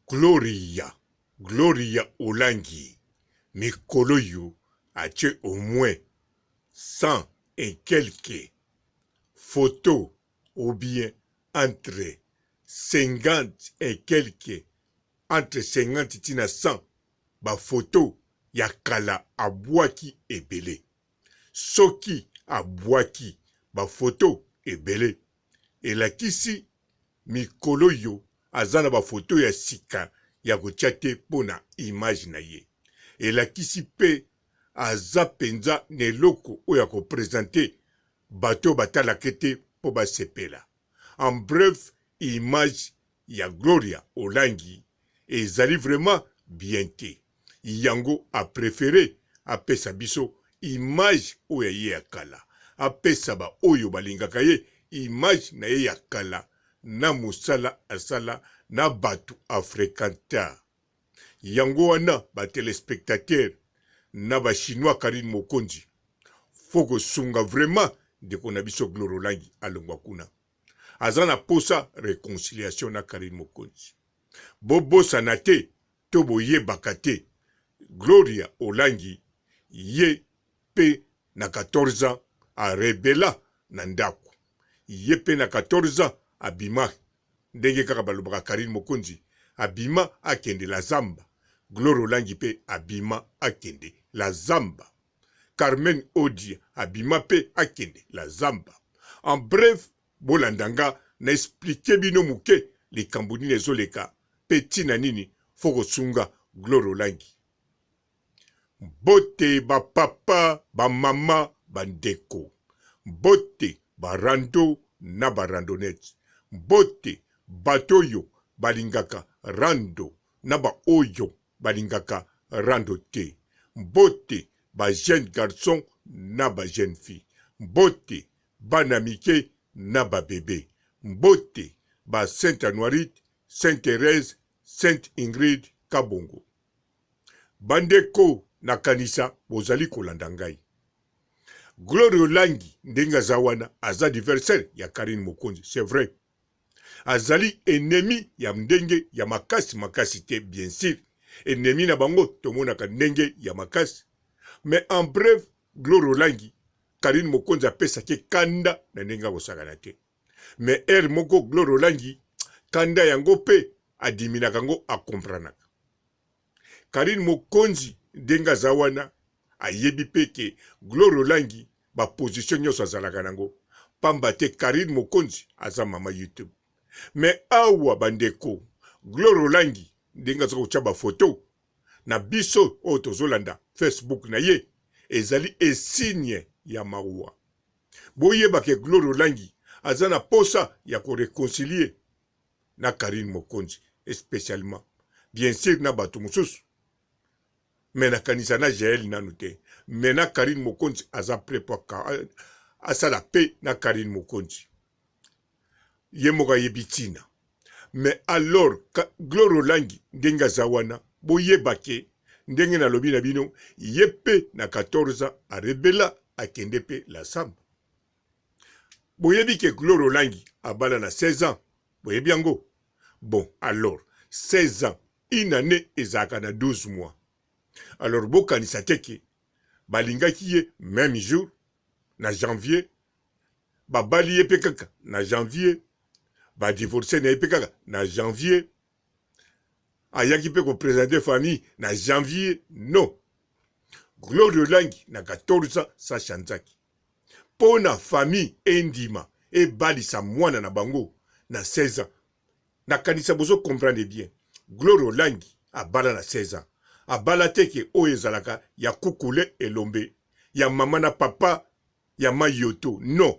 Gloria Gloria Olangi mikoloyo atie au moins 100 et quelques photos ou bien entre 50 et quelques entre 50 ti na 100 ba photos ya kala abuaki ebele. Soki abuaki ba photos ebele elakisi mikoloyo aza na ba photos ya sika ya kotia te mpo na image na ye. Elakisi mpe aza penza na eloko oyo ako presenter bato oyo batalaka ye te mpo basepela. En bref image ya Gloria Olangi ezali vraiment bien te. Yango a prefere apesa biso image oyo ya ye ya kala. Apesa ba oyo balingaka ye image na ye ya kala na musala asala na batu a frequenta. Yango wana ba telespectateurs na ba chinois Carine Mokonzi faut kosunga vraiment ndeko na biso Gloria Olangi alongwa kuna. Aza na posa reconciliation na Carine Mokonzi. Bobosana te to boyebaka te Gloria Olangi ye pe na 14 ans a rebella na ndaku. Ye pe na 14 ans abima ndenge kaka balobaka Carine Mokonzi abima akende la zamba, Gloria Olangi pe abima akende la zamba. Carmen Odia abima pe akende la zamba. En bref bolanda nga na expliquer bino muke likambo nini ezoleka pe tina nini faut kosunga Gloria Olangi. Mbote ba papa, ba mama, ba ndeko. Mbote ba rando na ba randonnettes. Mbote bato oyo balingaka rando na ba oyo balingaka rando te. Mbote ba jeunes garçons na ba jeunes filles. Mbote bana mike na ba bebes. Mbote ba Sainte Anuarite, Sainte Therèse, Sainte Ingrid Kabongo. Bandeko nakanisa bozali kolanda ngai. Gloria Olangi ndenge aza wana aza adversaire ya Carine Mokonzi c'est vrai. Azali ennemi ya ndenge ya makasi makasi te bien sur. Ennemi na bango tomonaka ndenge ya makasi. Mais en bref Gloria Olangi Carine Mokonzi apesaki ye kanda na ndenge ya kosakana te. Mais heure moko Gloria Olangi kanda yango pe adiminaka yango a comprenaka. Carine Mokonzi ndenge aza wana ayebi pe ke Gloria Olangi ba position nionso azalaka nango pamba te Carine Mokonzi aza mama YouTube. Mais awa ba ndeko Gloria Olangi ndenge aza kotia ba photo na biso oyo tozolanda Facebook na ye ezali esigne ya mawa. Boyeba ke Gloria Olangi aza na posa ya ko reconcilier na Carine Mokonzi especialement bien sur na batu mosusu mais nakanisa na Jael nanu te mais na Carine Mokonzi aza près po asala paix na Carine Mokonzi ye moko ayebi tina mais alors Gloria Olangi ndenge aza wana boyeba ke ndenge nalobi na bino ye pe na 14 ans arebela akende pe la samba. Boyebi ke Gloria Olangi abala na 16 ans, boyebi yango? Bon, alors 16 ans, une annee ezalaka na 12 mois. Alors bokanisa te ke balingaki ye meme jour na janvier, babali ye pe kaka na janvier, ba divorcer na ye pe kaka na janvier, ayaki pe ko presenter famille na janvier, non. Gloria Olangi na 14 ans sa chanzaki. Pona famille endima ebalisa mwana na bango na 16 ans nakanisa bozo comprendre bien gloria olangi abala na 16 ans abala te ke oyo ezalaka ya kukule elombe ya mama na papa ya mayoto non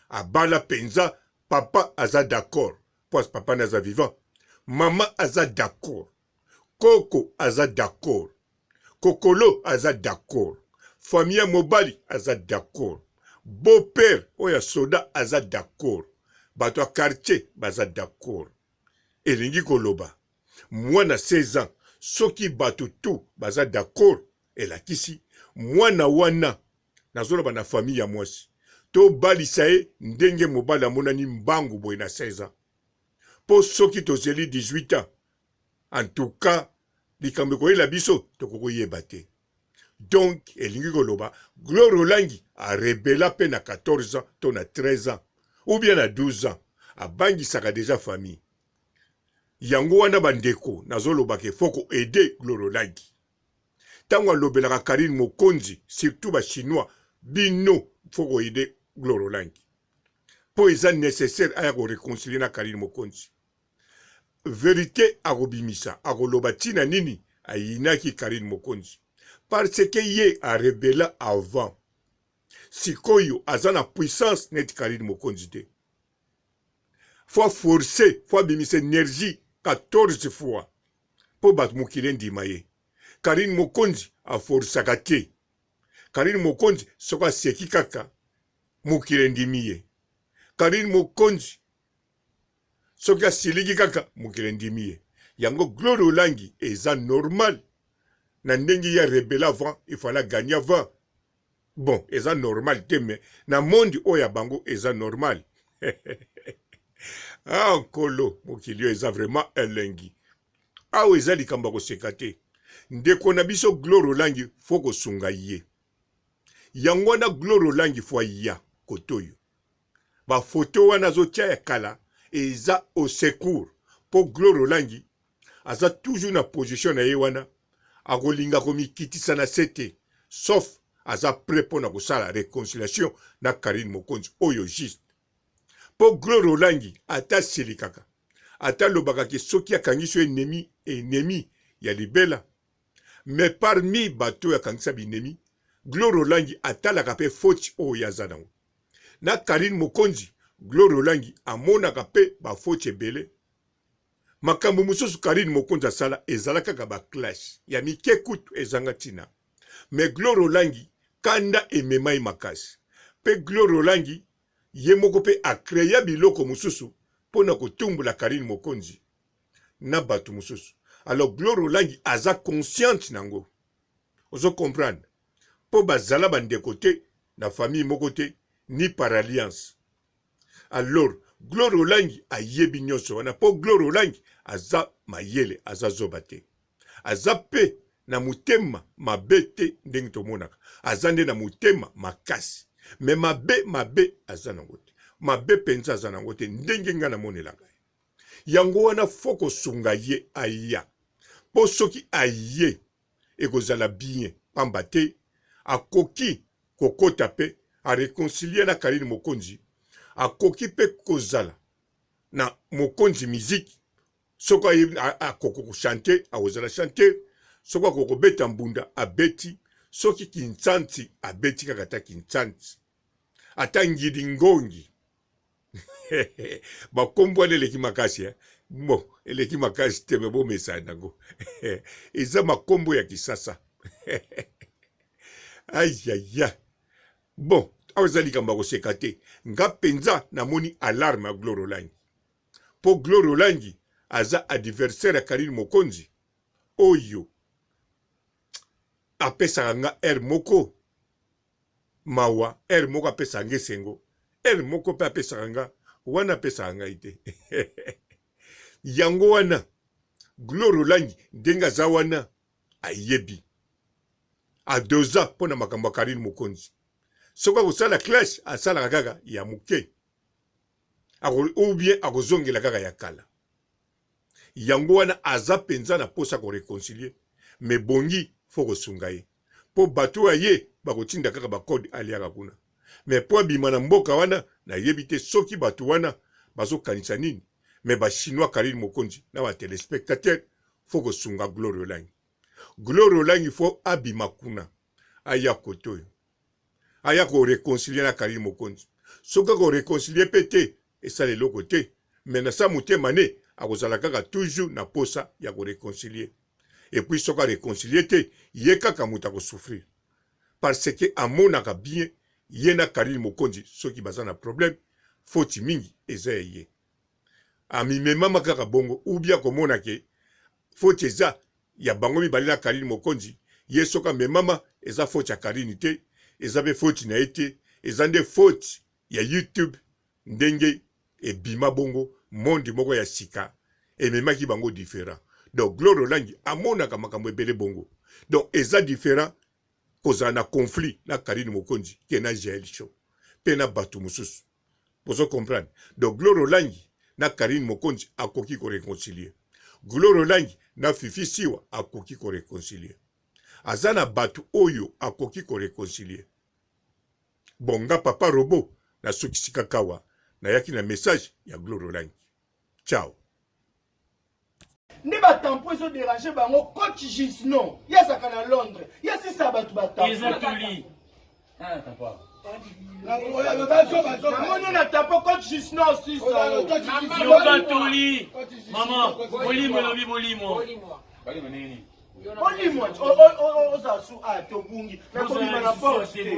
abala penza papa aza d'accord po papa na aza vivant mama aza d'accord Koko aza d'accord. Kokolo aza d'accord. Famille ya mobali aza d'accord. Beau père oyo ya soda aza d'accord. Bato ya quartier baza d'accord. Elingi koloba mwana 16 ans soki bato tout baza d'accord elakisi mwana wana nazoloba na famille ya mwasi tobalisa ye ndenge mobali amonani mbangu boye na 16 ans po soki tozeli 18 ans. En tout cas likambo ekoyela biso tokoki koyeba te. Donc elingi koloba Gloria Olangi a rebella pe na 14 ans to na 13 ans ou bien na 12 ans abangisaka dejà famille. Yango wana ba ndeko nazoloba ke faut ko aider Gloria Olangi. Tango alobelaka Carine Mokonzi surtout ba chinois bino faut ko aider Gloria Olangi. Po eza necessaire aya ko reconcilier na Carine Mokonzi. Verite akobimisa akoloba tina nini ayinaki Carine Mokonzi parce que ye a rebella avant sikoyo aza na puissance neti Carine Mokonzi te faut a forcer faut abimisa energie 14 fois po bato mokili endima ye Carine Mokonzi a forçaka te Carine Mokonzi soki aseki kaka mokili endimi ye Carine Mokonzi Soki asiliki kaka mokili endimi ye. Yango Gloria Olangi eza normal na ndenge ye a rebelle avant il fallait a gagner avant. Bon eza normal te mais na monde oyo ya bango eza normal. Ah nkolo mokili oyo eza vraiment elengi. Awa eza likambo ya koseka te. Ndeko na biso Gloria Olangi faut kosunga ye. Yango wana Gloria Olangi faut aya kotoyo. Ba photo wana azo tia ya kala eza au secours po Gloria Olangi aza toujours na position na ye wana akolinga komikitisa na se te sauf aza pret pona kosala reconciliation na Carine Mokonzi oyo juste po Gloria Olangi ata asilikaka ata alobaka ke soki akangisi yo ennemi ennemi ya libela mais parmi bato oyo akangisa binemi Gloria Olangi atalaka pe faute oyo ye aza nango na Carine Mokonzi Gloria Olangi amonaka pe ba faute ebele makambo mosusu Carine Mokonzi asala ezala kaka ba clash ya mike kutu ezanga tina mais Gloria Olangi kanda emema ye makasi pe Gloria Olangi ye moko pe a crea biloko mosusu pona kotumbola Carine Mokonzi na bato mosusu alors Gloria Olangi aza consciente nango ozo comprendre po bazala ba ndeko te na famille moko te ni par alliance alors Gloria Olangi ayebi nionso wana po Gloria Olangi aza mayele aza zoba te aza pe na motema mabe te ndenge tomonaka aza nde na motema makasi mais mabe mabe aza nango te mabe penza aza nango te ndenge nga namonelaka ye yango wana fo kosunga ye aya po soki aye ekozala bien pamba te akoki kokota pe a reconcilier na Carine Mokonzi akoki pe kozala na Mokonzi musique soki ayebi akoko ko chanter akozala chanteur soki akoki kobeta mbunda abeti soki kintsanti abeti kaka ata kintsanti ata ngidi ngongi bakombo wana eleki makasi eh? Bon, eleki makasi te me bomesana nango eza makombo ya kisasa ayaya bon awa eza likambo ya koseka te nga mpenza namoni alarme ya Gloria Olangi mpo Gloria Olangi aza adversaire ya Carine Mokonzi oyo apesaka nga heure moko mawa heure moko apesaka nga esengo heure moko pe apesaka nga wana apesaka ngai te yango wana Gloria Olangi ndenge aza wana ayebi adoza mpo na makambo ya Carine Mokonzi soki akosala clash asalaka kaka ya moke ou bien akozongela kaka ya kala Yango wana aza penza na posa ko reconcilier mais bongi faut kosunga ye po batu oyo aye bakotinda kaka ba code aliaka kuna mais po abima na mboka wana nayebi te soki batu wana bazokanisa nini mais ba chinois Carine Mokonzi na ba telespectateurs faut kosunga Gloria Olangi Gloria Olangi faut abima kuna aya kotoyo aya ko reconcilier na Carine Mokonzi soki ako reconcilier pe te esala eloko te mais na sa motema ne akozala kaka toujours na posa ya ko reconcilier et puis soki a reconcilier te ye kaka moto ako souffrir parce que amonaka bien ye na Carine Mokonzi soki baza na problème faute mingi eza ya ye amimemama kaka bongo ou bien akomona ke faute eza ya bango mibale na Carine Mokonzi ye soki amemama eza faute ya Carine te eza pe faute na ye te eza nde faute ya YouTube ndenge ebima bongo monde moko ya sika ememaki bango different. Donc Gloria Olangi amonaka makambo ebele bongo. Donc eza different kozala na conflit na Carine Mokonzi ke na Jael Show pe na batu mosusu. Bozo comprendre? Donc Gloria Olangi na Carine Mokonzi akoki ko reconcilier. Gloria Olangi na Fifi Siwa akoki ko reconcilier. Aza na batu oyo akoki ko reconcilier. Bon nga papa robot nasukisi kaka awa nayaki na message ya Gloria Olangi. Ciao. Nde ba tampon ezo deranger bango coach Gisno ye azalaka na Londres ye asisa bato ba tampon. Eza toli. Namoni na tampon coach Gisno osisa. Yoka toli. Maman, bolimo elobi bolimo. Bolimo ozala su a tobungi mais kobima na porte te.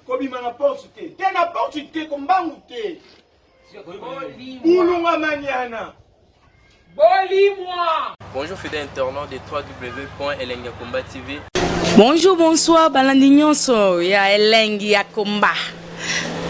Kobima na porte te. Te na porte te kombangu te. Bulunga maniana. Bolimwa. Bonjour fidèle internaute de www.elengiyakomba TV. Bonjour, bonsoir, balandi nyonso ya elengi ya komba.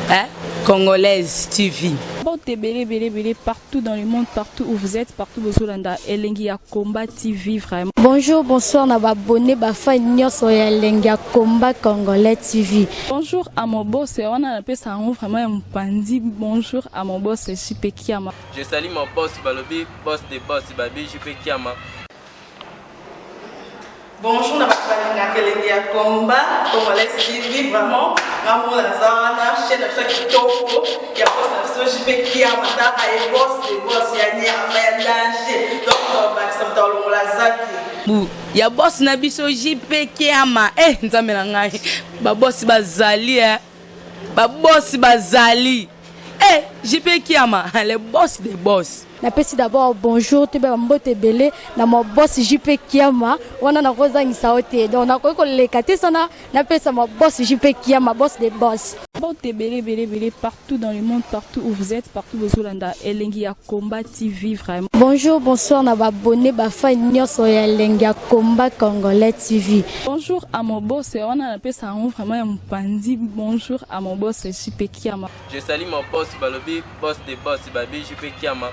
Hein? Congolaise TV. Mbote ebele ebele ebele partout dans le monde partout où vous êtes partout bozolanda elengi ya combat TV vraiment. Bonjour bonsoir na ba abonne ba fan nionso ya elengi ya combat congolais TV. Bonjour à mon boss wana napesa yango vraiment ya mopanzi bonjour à mon boss JP Kiama. Je salue mon boss balobi boss de boss babi JP Kiama. Bonjour na bato balingaka elengi ya combat congolais TV vraiment nga moko naza wana chaîne na biso ya kitoko ya boss na biso JP Kiama taka ye boss de boss ya nyama ya danger donc bakisa moto alongola zaki Bu ya boss na biso JP Kiama eh nzambe na ngai ba boss bazali eh ba boss bazali eh JP Kiama le boss des boss. Napesi d'abord bonjour toyeba ba mbote ebele na mon boss JP Kiama wana nakozangisa yo te donc nakoki koleka te sana napesa mon boss JP Kiama boss des boss. Mbote ebele ebele ebele partout dans le monde partout où vous êtes partout bozolanda elengi ya combat TV vraiment. Bonjour bonsoir na ba abonne ba fan nionso ya elengi ya combat congolais TV. Bonjour à mon boss wana napesa yango vraiment ya mopanzi bonjour à mon boss JP Kiama. Je salue mon boss balobi boss de boss babi JP Kiama.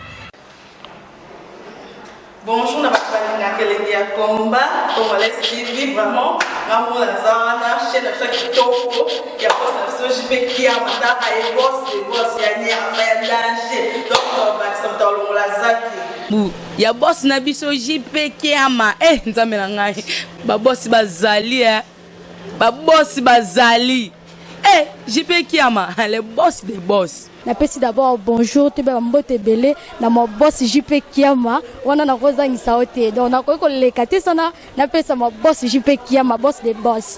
Bonjour na bato balingaka elengi ya combat congolais TV vraiment nga moko naza wana chaîne na biso ya kitoko ya boss na biso JP Kiama taka ye boss de boss ya nyama ya danger donc bakisa moto alongola zaki. Bu ya boss na biso JP Kiama eh nzambe na ngai ba boss bazali eh ba boss bazali eh JP Kiama le boss des boss. Napesi d'abord bonjour toyeba ba mbote ebele na mon boss JP Kiama wana nakozangisa yo te donc nakoki koleka te sana napesa mon boss JP Kiama boss des boss.